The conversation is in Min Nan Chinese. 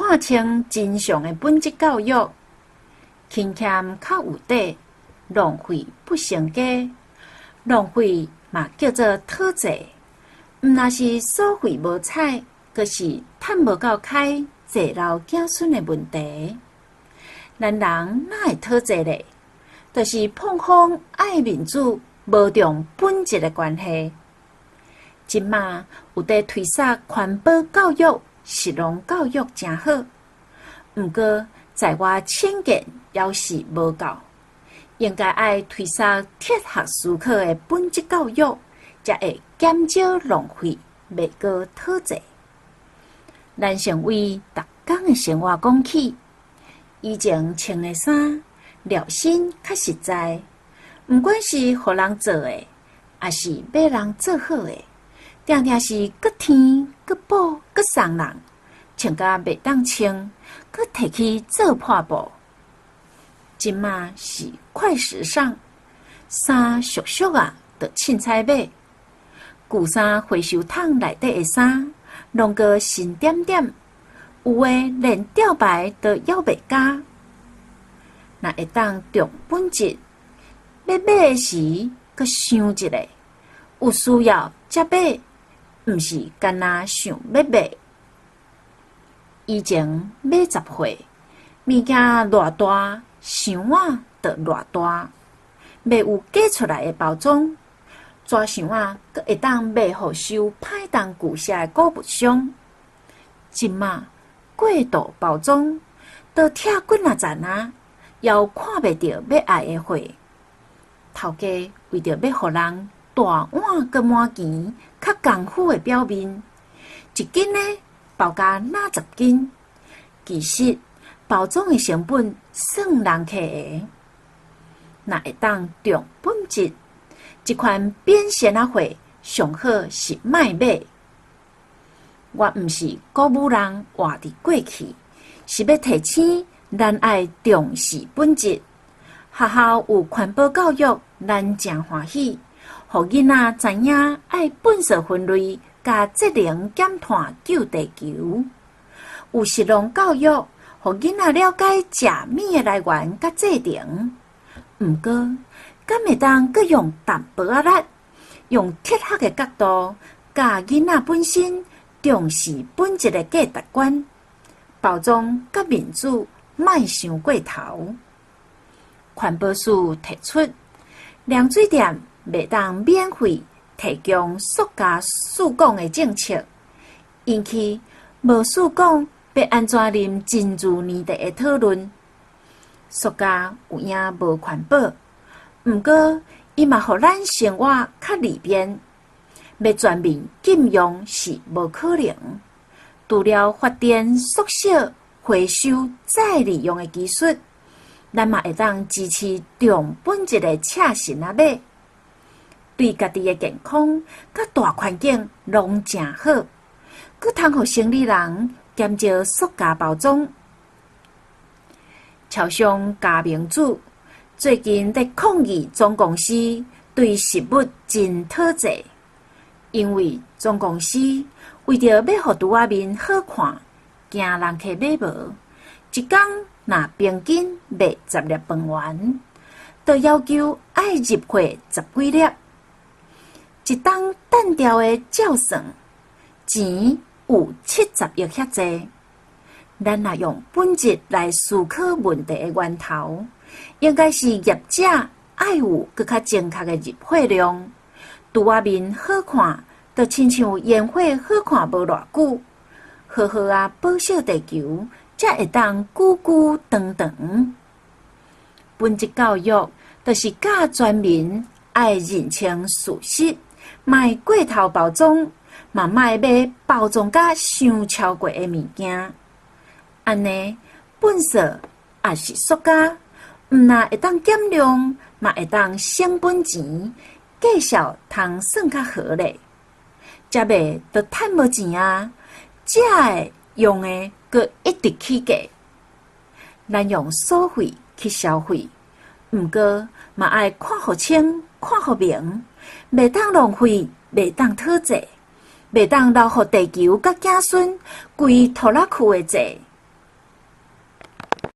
看清真相的本質教育，勤儉較有底，浪費不成家。浪費嘛叫做討債，毋但是所費無彩，閣是趁無夠開，債留子孫的問題。咱人哪會討債咧？就是膨風愛面子，無重本質的關係。這馬有佇推捒環保教育、食農教育誠好，毋過在我淺見猶是無夠，應該愛推捒哲學思考的本質教育，才會減少浪費，袂閣討債。咱先為逐工的生活講起，以前穿的衫料身較實在，毋管是予人做的，抑是買人做好的。定定是閣天閣補閣送人，穿甲袂當穿，閣提去做破布。這馬是快時尚，衫俗俗仔，就凊彩買。舊衫回收桶內底的衫，攏閣新點點，有的連吊牌都猶未加。若會當重本質，欲買的時，閣想一下，有需要才買。毋是干焦想欲買。以前買雜貨，物件偌大，箱仔就偌大，袂有假出來的包裝，紙箱仔閣會當賣予收歹重舊式的古物商。這馬過度包裝，都拆幾若層仔，猶看袂著欲愛的貨。頭家為著欲予人大碗閣滿錢，較功夫的表面，一斤呢包共若十斤，其實包裝的成本算人客的。若會當重本質，這款扁線仔貨上好是莫買。我毋是鼓舞人活佇過去，是欲提醒咱愛重視本質。學校有環保教育，咱誠歡喜。予囡仔知影愛糞埽分類，佮節能減碳救地球。有食農教育，予囡仔了解食物的來源佮製程。毋過，敢會當閣用淡薄仔力，用哲學的角度，教囡仔本身重視本質的價值觀，包裝佮面子莫傷過頭。環保署提出，涼水店袂當免費提供塑膠試管的政策，引起無試管欲按怎啉珍珠奶茶的討論。塑膠有影無環保，毋過伊嘛予咱生活較利便。欲全面禁用是無可能。除了發展縮小、回收、再利用的技術，咱嘛會當支持重本質的赤身仔買。對家己的健康佮大環境攏誠好，閣通予生理人減少塑膠包裝。超商加盟主最近佇抗議總公司對食物真討債，因為總公司為著欲予櫥仔面好看，驚人客買無，一工若平均賣十粒飯圓，就要求愛入貨十幾粒。一冬擲掉的照算，錢有70億遐濟。咱若用本質來思考問題的源頭，應該是業者愛有閣較正確的入貨量。櫥仔面好看，就親像煙火好看無偌久，好好仔保惜地球，才會當久久長長。本質教育就是教全民愛認清事實。莫過頭包裝，嘛莫買包裝甲傷超過的物件。按呢，糞埽抑是塑膠，毋但會當減量，嘛會當省本錢，價數通算較合咧。這賣都趁無錢啊！食的用的，閣一直起價。咱用所費去消費，毋過嘛愛看予清，看予明，袂當浪費，袂當討債，袂當留予地球佮子孫規拖拉庫的債。